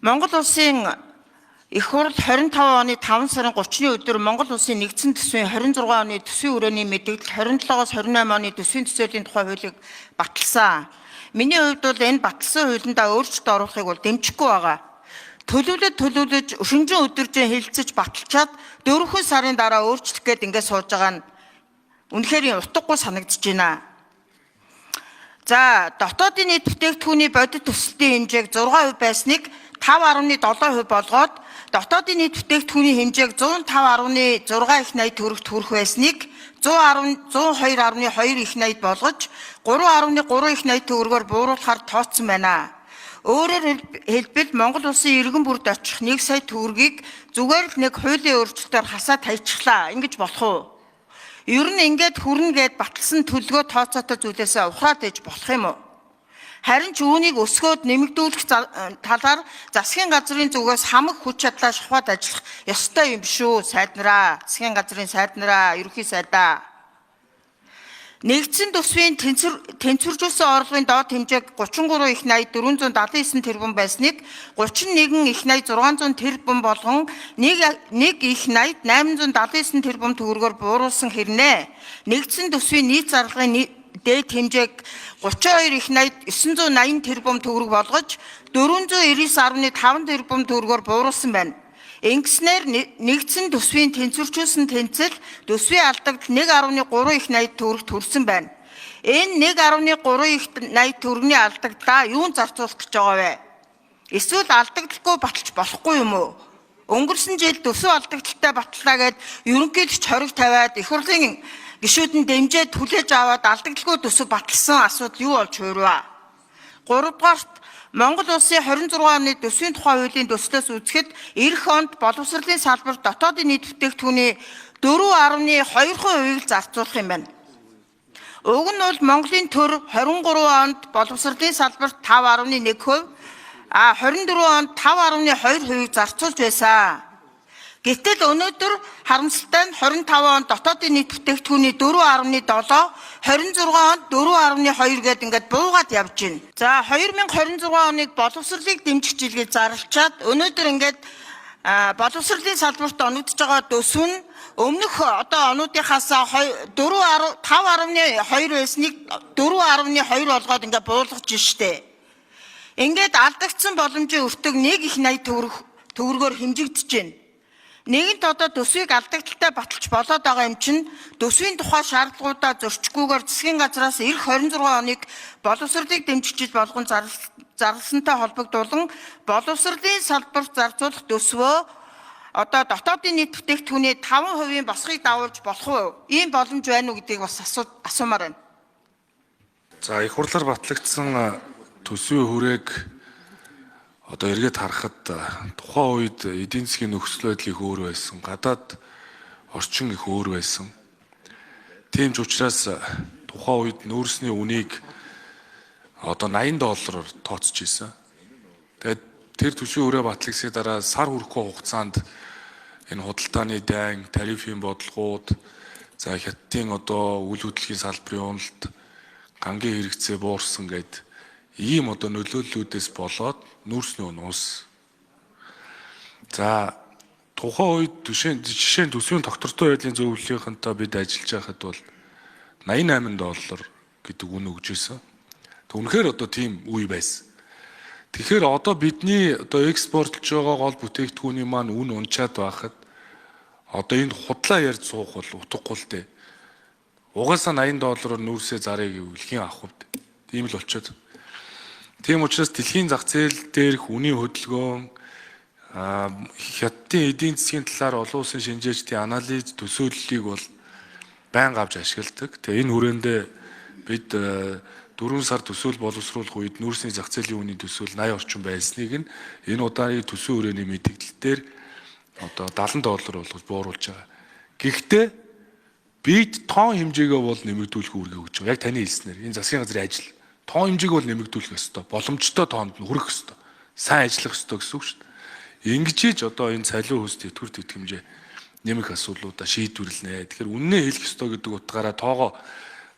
Монгол улсын Их хурл 25 оны 5 сарын 30-ны өдөр Монгол улсын нэгдсэн төсвийн 26 оны төсвийн хүрээний мэдэгдэл 27-оос 28 оны төсвийн төсөөлийн тухай хуулийг баталсан. Миний хувьд бол энэ баталсан хуулиндаа өөрчлөлт оруулахыг бол дэмжихгүй байгаа. Төлөвлөд төлөвлөж өшөнжин өдөржин хэлэлцэж баталчаад 4 сарын дараа өөрчлөх гээд ингээд сууж байгаа нь үнэхээр утгагүй санагдаж байна. За, дотоодын нийт бүтээгдэхүүний бодит өсөлтийн хэмжээг 6% байсныг 5.7% болгоод дотоодын нийт бүтээгдэхүүний хэмжээг 105.6 их 80 төгрөгт хүрэх байсныг 110 102.2 их 80 болгож 3.3 их 80 төгрөгөөр бууруулахар тооцсон байна. Өөрөөр хэлбэл Монгол улсын иргэн бүрд очих 1 сая төгрөгийг зүгээр л нэг хуулийн өөрчлөлтөөр хасаад хайчихлаа. Ингэж болох уу? Ер нь ингээд хүрнэ гэд баталсан төлгөө тооцоотой зүйлээсээ ухраад иж болох юм уу? Харин ч үүнийг өсгөөд нэмэгдүүлэх талаар засгийн газрын зүгээс хамаг хүч чадлаа шавхаад ажиллах ёстой юм шүү, сайд нараа. Засгийн газрын сайд нараа, ерөнхий сайдаа. Нэгдсэн төсвийн тэнцвэржүүлсэн орлогын доод хэмжээг 33 их 80 479 тэрбум байсныг 31 их 80 600 тэрбум болгон 1 их 80 879 тэрбум төгрөгөөр бууруулсан хэрнээ. Нэгдсэн төсвийн нийт зарлагын дээд хэмжээг 32 их 80 980 тэрбум төгрөг болгож 499.5 тэрбум төгрөгөөр бууруулсан байна. Ингэснээр нэгдсэн төсвийн тэнцвэржүүлсэн тэнцэл төсвийн алдагдал 1.3 их 80 төгрөгт хүрсэн байна. Энэ 1.3 их 80 төгрөгийн алдагдлаа юун зарцуулах гэж байгаа вэ? Эсвэл алдагдaltaгүй баталж болохгүй юм уу? Өнгөрсөн жил төсөв алдагдaltaй батлаа гэд ерөнхийлөгч хориг тавиад их хурлын гишүүд нь дэмжиж хүлээж аваад алдагдaltaгүй төсөв баталсан асуудал юу болж хуурваа? Гуравдугаарт Монгол улсын 26 оны төсвийн тухай хуулийн төслөөс үзэхэд эх онд боловсролын салбарт дотоодын нийт бүтээгдэхүүний 4.2%-ийг зарцуулах юм байна. Уг нь бол Монголын төр 23 онд боловсролын салбарт 5.1%, а 24 онд 5.2%-ийг зарцуулж байсан. Гэтэл өнөөдөр харамсалтай нь 25 онд дотоодын нийт бүтээгдэхүүний 4.7, 26 онд 4.2 гээд ингээд буугаад явж байна. За, 2026 оныг боловсролыг дэмжих жил гэж зарлчаад өнөөдөр ингээд боловсролын салбарт оногдож байгаа төсөв нь өмнөх одоо онуудынхаас 4 5.2 байсныг 4.2 болгоод ингээд буулгаж штэ. Ингээд алдагдсан боломжийн өртөг 1 их 80 төгрөгөөр хэмжигдэж байна. Нэгэнт одоо төсвийг алдагдaltaй баталж болоод байгаа юм чинь төсвийн тухай шаардлагуудаа зөрчихгүйгээр засгийн газраас эх 26 оныг боловсролыг дэмжих жил болгон зарласантай холбогдуулан боловсролын салбарт зарцуулах төсвөө одоо дотоодын нийт бүтээгдэхүүний 5%-ийн босхийг дагуулж болох уу? Ийм боломж байна уу гэдгийг бас асуумаар байна. За, их хурлаар батлагдсан төсвийн хүрээг одоо эргээд харахад тухайн үед эдийн засгийн нөхцөл байдал их өөр байсан. Гадаад орчин их өөр байсан. Тийм ч учраас тухайн үед нүүрсний үнийг одоо 80 доллараар тооцож исэн. Тэгээд тэр төсвийн хүрээ батлагдсны дараа сар хүрэхгүй хугацаанд энэ худалдааны дайн, тарифын бодлогууд, за хятадын одоо үйл хөдлөлийн салбарын уналт, гангийн хэрэгцээ буурсан гэд ийм одоо нөлөөллүүдээс болоод нүүрсний үн унс. За, тухайн үед жишээ нь төсвийн тогтвортой байдлын зөвлөлийнхэнтэй бид ажиллаж байхад бол 88 доллар гэдэг үн өгж исэн. Үнэхээр одоо тийм үе байсан. Тэгэхээр одоо бидний одоо экспортлж байгаа гол бүтээгдэхүүний маань үн унчаад байхад одоо энэ худлаа ярьж суух бол утгагүй л дээ. Угаасаа 80 доллараар нүүрсээ зарыг гэвэл хэн авах вэ? Тийм л болчиход. Тийм учраас дэлхийн зах зээл дээрх үнийн хөдөлгөөн, хятадын эдийн засгийн талаар олон улсын шинжээчдийн анализ төсөөллийг бол байнга авч ашигладаг. Тэгээ энэ хүрээндээ бид 4 сар төсөөл боловсруулах үед нүүрсний зах зээлийн үнийн төсөөл 80 орчим байсныг нь энэ удаагийн төсвийн хүрээний мэдээлэл дээр одоо 70 доллар болгож бууруулж байгаа. Гэхдээ бид тоон хэмжээгээ бол нэмэгдүүлэх үүргийг өгч байгаа. Яг таны хэлснээр энэ засгийн газрын ажил тоон хэмжээг бол нэмэгдүүлэх ёстой. Боломжтой тоонд нь хүрэх ёстой. Сайн ажиллах ёстой гэсэн үг шүү дээ. Ингэж ийж одоо энэ цалин хөлс тэтгэвэр тэтгэмжээ нэмэх асуудлуудаа шийдвэрлэнэ. Тэгэхээр үннээ хэлэх ёстой гэдэг утгаараа тоогоо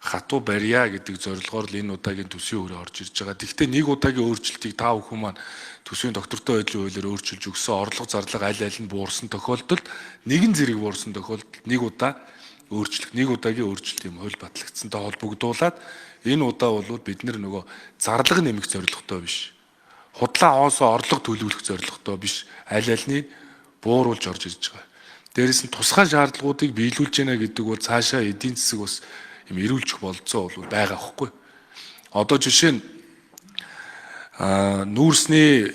хатуу барья гэдэг зорилгоор л энэ удаагийн төсвийн хүрээ орж ирж байгаа. Тэгэхдээ нэг удаагийн өөрчлөлтийг та бүхэн маань төсвийн доктортой байдлын хуулиар өөрчилж өгсөн орлого зарлага аль аль нь буурсан тохиолдолд нэгэн зэрэг буурсан тохиолдолд нэг удаа өөрчлөх, нэг удаагийн өөрчлөлт юм хууль батлагдсантай холбогдуулаад энэ удаа бол бид нөгөө зарлага нэмэх зорилготой биш. Худлаа хоосоо орлого төлөвлөх зорилготой биш. Аль альнийг бууруулж орж ирж байгаа. Дээрээс нь тусгай шаардлагуудыг биелүүлж яана гэдэг бол цаашаа эдийн засаг бас юм эрүүлчих болцоо бол байгаа байхгүй. Одоо жишээ нь нүүрсний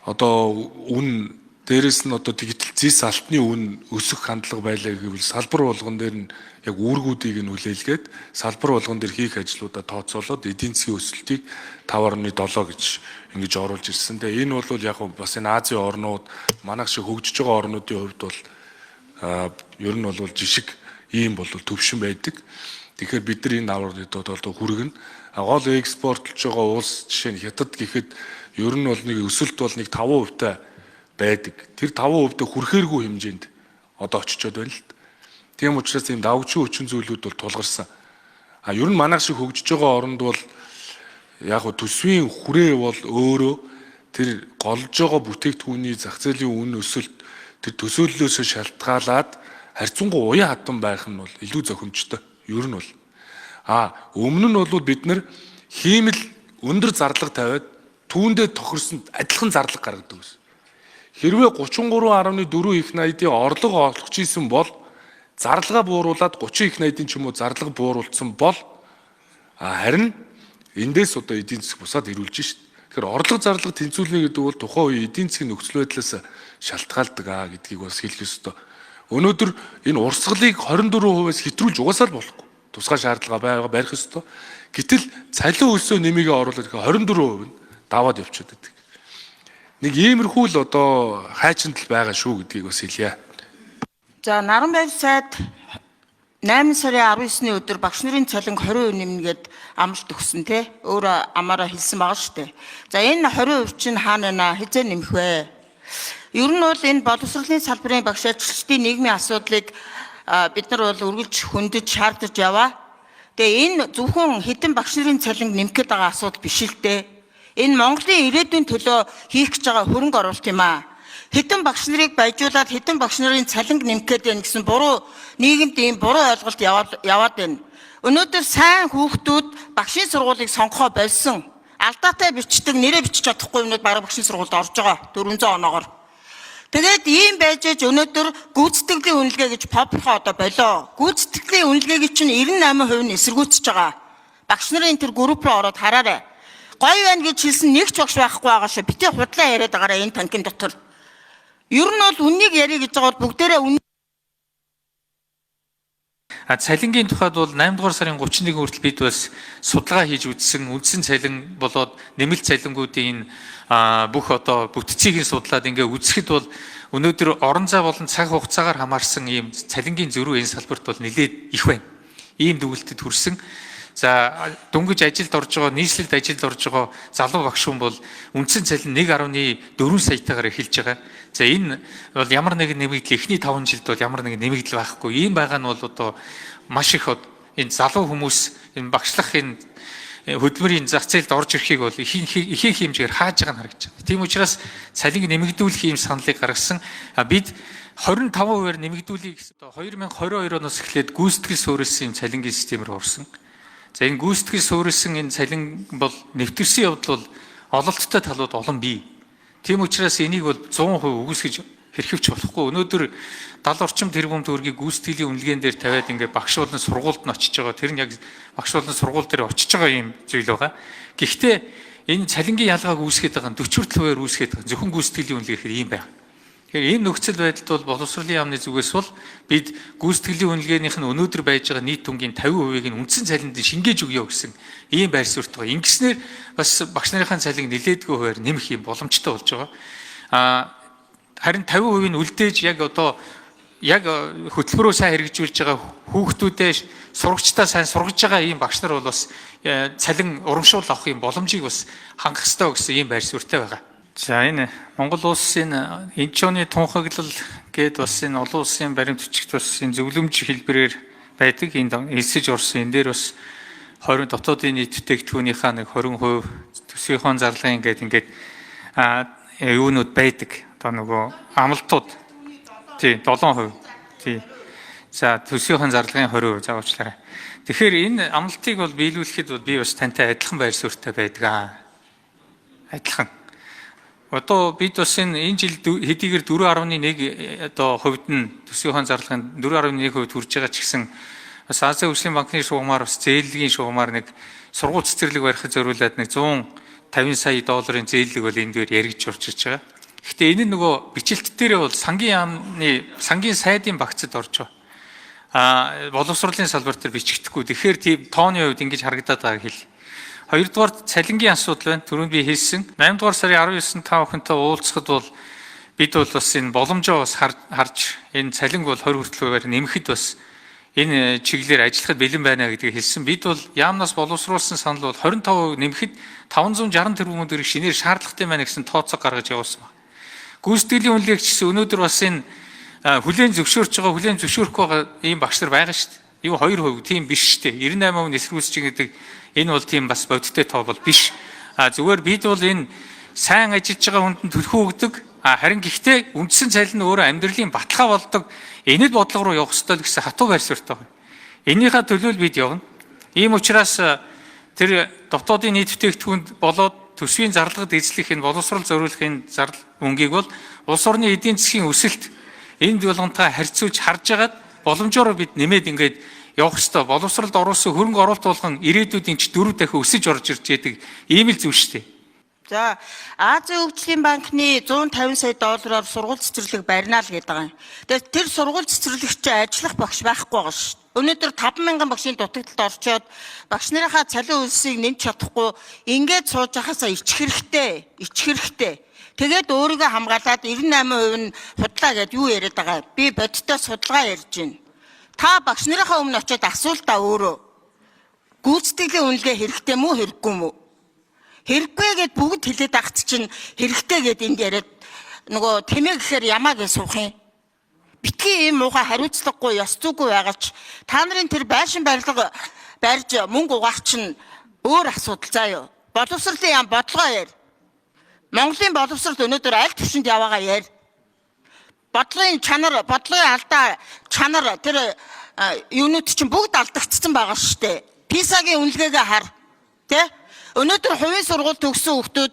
одоо үн дээрээс нь одоо тэгтэл зис алтны үн өсөх хандлага байлаа гэвэл салбар болгон дээр нь яг үүргүүдийг нь хүлээлгээд салбар болгон дээр хийх ажлуудаа тооцоолоод эдийн засгийн өсөлтийг 5.7 гэж ингэж оруулж ирсэн. Тэгээ энэ бол яг бас энэ Азийн орнууд манайх шиг хөгжиж байгаа орнуудын хувьд бол ер нь бол жишг ийм бол төвшин байдаг. Тэгэхээр бид нар энэ 5.7 бол хүргэнэ. Гол экспортлж байгаа улс жишээ нь Хятад гэхэд ер нь бол нэг өсөлт бол нэг 5% та байдаг. Тэр 5% дэ хүрэхээргүй хэмжээнд одоо очичод байна л. Тийм учраас ийм давгчин хүчин зүйлүүд бол тулгарсан. А ер нь манайх шиг хөгжиж байгаа оронд бол яг го төсвийн хүрээ бол өөрөө тэр голж байгаа бүтээгдэхүүний зах зээлийн үн өсөлт тэр төсөөллөөсөө шалтгаалаад харьцангуй уян хатан байх нь бол илүү зохимжтой. Ер нь бол. А өмнө нь бол бид нар хиймэл өндөр зарлага тавиад түүндээ тохирсон адилхан зарлага гаргадаг гэсэн. Хэрвээ 33.4 их найдын орлого олгож исэн бол зарлага бууруулад 30 их найдын ч юм уу зарлага бууруулсан бол харин эндээс одоо эдийн засаг бусаад ирүүлж шít. Тэгэхээр орлого зарлага тэнцвүүлнэ гэдэг бол тухайн үеийн эдийн засгийн нөхцөл байдлаас шалтгаалдаг аа гэдгийг бас хэлэх ёстой. Өнөөдөр энэ урсгалыг 24%-аас хэтрүүлж угаасаа л болохгүй. Тусгай шаардлага байгаа барих ёстой. Гэтэл цалин өсөө нэмийгээ оруулаад 24% нь даваад явчихад байдаг. Нэг иймэрхүү л одоо хайчиндал байгаа шүү гэдгийг бас хэлье. За Наран байв сайд 8 сарын 19-ний өдөр багш нарын цалинг 20% нэмнэ гэд амлалт өгсөн те. Өөрөө амаараа хэлсэн байгаа шүү дээ. За энэ 20% чинь хаана байна? Хизээ нэмэх вэ? Ер нь бол энэ боловсролын салбарын багш ажилчдын нийгмийн асуудлыг бид нар бол үргэлж хөндөж шаардаж яваа. Тэгээ энэ зөвхөн хэдэн багш нарын цалинг нэмэх гээд байгаа асуудал биш л дээ. Энэ Монголын ирээдүйн төлөө хийх гэж байгаа хөрөнгө оруулалт юм аа. Хэдэн багш нарыг баяжуулаад хэдэн багш нарын цалинг нэмэх гээд байна гэсэн буруу нийгэмд ийм буруу ойлголт яваад байна. Өнөөдөр сайн хүүхдүүд багшийн сургуулийг сонгохоо болсон. Алдаатай бичдэг, нэрээ бичиж чадахгүй юмнууд бараг багшийн сургуульд орж байгаа 400 оноогоор. Тэгээд ийм байж аж өнөөдөр гүйцэтгэлийн үнэлгээ гэж попрохоо одоо болоо. Гүйцэтгэлийн үнэлгээг чинь 98% нь эсэргүүцэж байгаа. Багш нарын тэр групп руу ороод хараарай. Гоё байна гэж хэлсэн нэг ч багш байхгүй байгаа шүү. Битгий худлаа яриад байгаарай энэ танхим дотор. Ер нь бол үннийг ярих гэж байгаа бол бүгдээрээ үнэ. А цалингийн тухайд бол 8 дугаар сарын 31 хүртэл бид бас судалгаа хийж үзсэн. Үндсэн цалин болоод нэмэлт цалингуудын энэ бүх одоо бүтцийг нь судлаад ингээ үзэхэд бол өнөөдөр орон зай болон цаг хугацаагаар хамаарсан ийм цалингийн зөрүү энэ салбарт бол нэлээд их байна. Ийм дүгэлтэд хүрсэн. За дөнгөж ажилд орж байгаа, нийслэлд ажилд орж байгаа залуу багш хүн бол үндсэн цалин 1.4 саятайгаар эхэлж байгаа. За энэ бол ямар нэгэн нэмэгдэл эхний 5 жилд бол ямар нэгэн нэмэгдэл байхгүй. Ийм байгаа нь бол одоо маш их энэ залуу хүмүүс энэ багшлах энэ хөдөлмөрийн зах зээлд орж ирэхийг бол ихэнх хэмжээгээр хааж байгаа нь харагдаж байна. Тийм учраас цалинг нэмэгдүүлэх ийм саналыг гаргасан. Бид 25%-аар нэмэгдүүлэе гэсэн. 2022 оноос эхлээд гүйцэтгэл суурилсан ийм цалингийн систем рүү орсон. За энэ гүйцэтгэл суурилсан энэ цалин бол нэвтэрсэн явдал бол ололттой талууд олон бий. Тийм учраас энийг бол 100% үгүйсгэж хэрхэвч болохгүй. Өнөөдөр 70 орчим тэрбум төгрөгийг гүйцэтгэлийн үнэлгээн дээр тавиад ингээ багш болон сургуульд нь очиж байгаа. Тэр нь яг багш болон сургууль дээр очиж байгаа юм зүйл байгаа. Гэхдээ энэ цалингийн ялгааг үүсгээд байгаа нь 40 хүртэл хувиар үүсгээд байгаа. Зөвхөн гүйцэтгэлийн үнэлгээ гэхээр ийм байна. Тэгэхээр ийм нөхцөл байдалд бол боловсролын яамны зүгээс бол бид гүйцэтгэлийн үнэлгээнийх нь өнөөдөр байж байгаа нийт дүнгийн 50%-ийг нь үндсэн цалинд шингээж өгье гэсэн ийм байр суурьтай байгаа. Ингэснээр бас багш нарын цалинг нэлээдгүй хувиар нэмэх юм боломжтой болж байгаа. Харин 50% нь үлдээж яг одоо яг хөтөлбөрөө сайн хэрэгжүүлж байгаа хүүхдүүдээ сурагчдаа сайн сургаж байгаа ийм багш нар бол бас цалин урамшуул авах юм боломжийг бас хангах ёстой гэсэн ийм байр суурьтай байгаа. За энэ Монгол улсын Инчоны тунхаглал гээд бас энэ олон улсын баримт бичигт бас энэ зөвлөмж хэлбэрээр байдаг. Энд элсэж орсон. Энэ дээр бас 20 дотоодын нийт бүтээгдэхүүнийхээ нэг 20%, төсвийнхөө зарлагын ингээд юунууд байдаг. Одоо нөгөө амлалтууд тий 7%. Тий. За, төсвийнхөө зарлагын 20% заавчлаарай. Тэгэхээр энэ амлалтыг бол биелүүлэхэд бол би бас тантай адилхан байр суурьтай байдаг аа. Адилхан. Одоо бид бас энэ жил хэдийгээр 4.1 одоо хувьд нь төсвийнхөө зарлагын 4.1% хүрж байгаа ч гэсэн бас Азийн хөгжлийн банкны шугамар, бас зээлгийн шугамар нэг сургууль цэцэрлэг барихад зориулаад нэг 150 сая долларын зээлэг бол энэ дээр яригдж орж иж байгаа. Гэхдээ энэ нь нөгөө бичлэлт дээрээ бол сангийн яамны сангийн сайдын багцад орж байгаа. Боловсролын салбар дээр бичигдэхгүй. Тэгэхээр тийм тооны хувьд ингэж харагдаад байгааг хэл. Хоёрдугаар цалингийн асуудал байна. Түрүүнд би хэлсэн. 8 дугаар сарын 19-нд та бүхэнтэй уулзахад бол бид бол бас энэ боломжоо бас харж энэ цалинг бол 20 хүртэл хувиар нэмэхэд бас энэ чиглэлээр ажиллахад бэлэн байна гэдгийг хэлсэн. Бид бол яамнаас боловсруулсан санал бол 25% нэмэхэд 560 тэрбум төгрөг шинээр шаардлагатай байна гэсэн тооцоо гаргаж явуулсан байна. Гүйцэтгэлийн үнэлгээгч гэсэн өнөөдөр бас энэ хүлээн зөвшөөрч байгаа, хүлээн зөвшөөрөхгүй байгаа ийм багш нар байгаа шүү дээ. Юу 2% тийм биш шүү дээ. 98% эсэргүүцэж гэдэг энэ бол тийм бас бодиттой тоо бол биш. А зүгээр бид бол энэ сайн ажиллаж байгаа хүнд нь түлхүү өгдөг. А харин гэхдээ үндсэн цалин нь өөрөө амьдралын баталгаа болдог. Энэ л бодлого руу явах ёстой л гэсэн хатуу байр суурьтай байна. Энийхээ төлөө л бид явна. Ийм учраас тэр дотоодын нийт бүтээгдэхүүнд болоод төсвийн зарлагад эзлэх энэ боловсрол зориулах энэ зардал мөнгийг бол улс орны эдийн засгийн өсөлт энд болгонтой харьцуулж харж агаад боломжоор бид нэмээд ингээд явах ёстой. Боловсролд оруулсан хөрөнгө оруулалт болгон ирээдүйд энэ ч дөрөв дахин өсөж орж ирж яадаг ийм л зүйл шүү дээ. За, Азийн хөгжлийн банкны 150 сая доллараар сургууль цэцэрлэг барина л гэдэг байгаа юм. Тэгээд тэр сургууль цэцэрлэгч ажиллах багш байхгүй байгаа шүү дээ. Өнөөдөр 5000 багшийн дутагдалд орчоод багш нарынхаа цалин үлсийг нэмж чадахгүй ингээд сууж байхаасаа ичих хэрэгтэй. Ичих хэрэгтэй. Тэгээд өөрийгөө хамгаалаад 98% нь худлаа гэд юу яриад байгаа юм? Би бодиттой судалгаа ярьж байна. Та багш нарынхаа өмнө очиод асуултаа өөрөө. Гүйцэтгэлийн үнэлгээ хэрэгтэй мүү, хэрэггүй мүү? Хэрэггүй гэд бүгд хэлээд ахт чинь хэрэгтэй гэд энд яриад нөгөө тэмээ гэхээр ямаа гэж суух юм. Битгий ийм муухай хариуцлагагүй, ёс зүйгүй байгаа ч та нарын тэр байшин барилга барьж мөнгө угаах чинь өөр асуудал заа юу. Боловсролын яам бодлогоо яар. Монголын боловсрол өнөөдөр аль түвшинд яваагаа яар. Бодлогын чанар, бодлогын алдаа, чанар тэр юунууд чинь бүгд алдагдсан байгаа шүү дээ. PISA-гийн үнэлгээгээ хар. Тэ? Өнөөдөр хувийн сургууль төгссөн хүмүүс